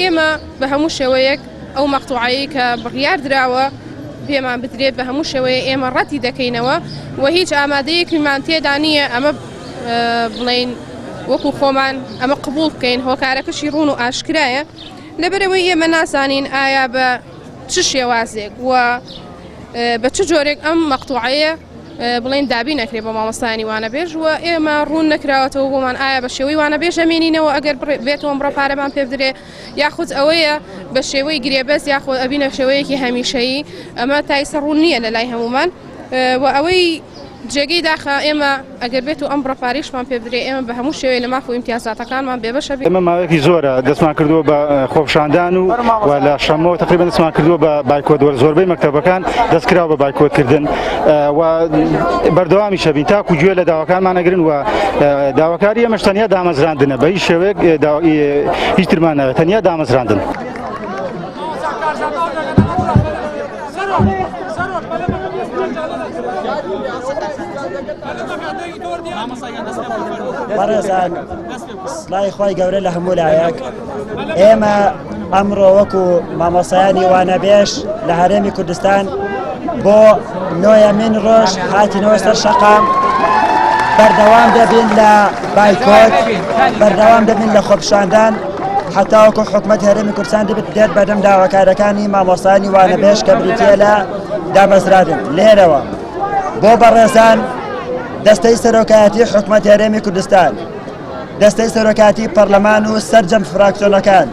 ئێمە بە هەموو شێوەیەک ئەو مەقتوعەی کە بڕیار دراوە پێمان بدرێت بە هەموو شێوەیە ئێمە ڕەتی دەکەینەوە و هیچ ئامادەیەکیمان تێدا نییە ئەمە بڵین وەکو خۆمان ئەمە قبول بکەین هۆکارەکەشی ڕوون و ئاشکرایە لەبەرەوەی ئێمە نازانین ئایا بە چ شێوازێک و بە چ جۆرێک ئەم مەقتوعەیە بڵێن دابین ئەکرێ بۆ مامۆستایانی وانەبێژ و ئێمە ڕوون نەکراوەتەوە بۆمان ئایا بە شێوەی وانەبێژ ئەمێنینەوە ئەگەر بێتەوە بڕە پارەمان پێ بدرێ یاخود ئەوەیە بە شێوەی گرێبەست یاخود ئەبینە شێوەیەکی هەمیشەیی ئەمە تایسە ڕوون نییە لە لای هەمومان و ئەوەی جێگەی داخە ئێمە ئەگەر بێت و ئەم بڕە پارەیشمان پێ بدرێ ئێمە بە هەموو شێوەیە لە ماف و ئیمتیازاتەکانمان بێبەشە بین. ئێمە ماوەیەکی زۆرە دەستمان کردووە بە خۆپیشاندان و و لە شەممەوە تقریبا دەستمان کردووە بە بایکۆت وە زۆربەی مەکتەبەکان دەست کراوە بە بایکۆتکردن و بەردەوامیش هەبین تاکو گوێ لە داواکانمان ئەگرن و داواکاری ئێمەش تەنیا دامەزراندنە بە هیچ شێوەیەک هیچ ترمان ناوێت تەنیا دامەزراندن. بەڕێزان سڵای خی گەورە لە هەموو لایەک ئێمە ئەمڕۆ وەکو مامۆسایانی وانەبێژ لە هەرێمی کوردستان بۆ نۆیەمین ڕۆژ هاتینەوە سەر شەقام بەردەوام دەبین لە بایکۆت بەردەوام دەبین لە خۆپشاندان هەتاوەکو حکومەت هەرێمی کوردستان دەبێت دێت بەدەم داواکارەکانی مامۆستایانی وانەبێژ کە بریتییە لە دامەزراندن لێرەوە بۆ بەڕێزان دەستەی سەرۆکایەتی حکومەت هەرێمی کوردستان دەستەی سەرۆکاتی پەرلەمان و سەرجەم فراکسیۆنەکان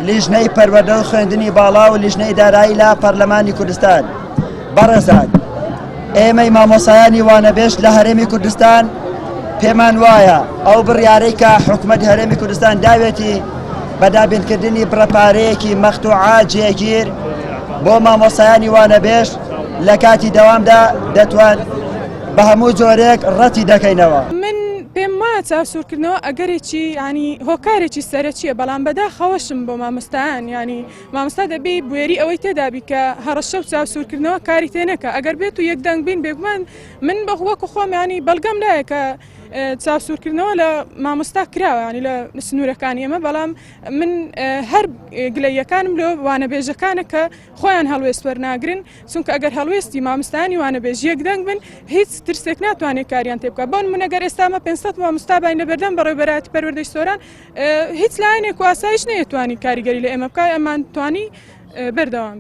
لیژنەی پەروەردە و خوێندنی باڵا و لیژنەی دارایی لە پەرلەمانی کوردستان بەڕێزان ئێمەی مامۆسایانی وانەبێژ لە هەرێمی کوردستان پێمان وایە ئەو بڕیارەی کە حکومەت هەرێمی کوردستان داوێتی بە دابینکردنی بڕە پارەیەکی مەختوعە جێگیر بۆ مامۆسایانی وانەبێژ لە کاتی دەوامدا دەتوان بە هەموو جۆرێک ڕەتی دەکەینەوە. من پێم وایە چاوسوورکردنەوە ئەگەرێکی ینی هۆکارێکی سەرەکیە بەڵام بەداخەوەشم بۆ مامۆستایان ینی مامۆستا دەبی بوێری ئەوەی تێدابی کە هەڕەشە و چاوسوورکردنەوە کاری تێ نەکا ئەگەر بێت و یەکدەنگ بین بێگومان من بە وەکو خۆم ینی بەڵگەم لایە کە چاوسوورکردنەوە لە مامۆستا کراوە ینی لە سنوورەکانی ئێمە بەڵام من هەر گلەیەکانم لۆ وانەبێژەکانە کە خۆیان هەڵوێست وەرناگرن چونکە ئەگەر هەڵوێستی مامۆستایانی وانەبێژ یەکدەنگ بن هیچ ترسێک ناتوانێت کاریان تێ بکات بۆ نمونە گەر ئێستا مە 500 مامۆستا باین لە بەردەم بەڕێوەبەرایەتی پەروەردەی سۆران هیچ لایەنێک و ئاسایش نەیەتوانی کاریگەری لە ئێمە بکات ئەمان توانی بەردەوام بین.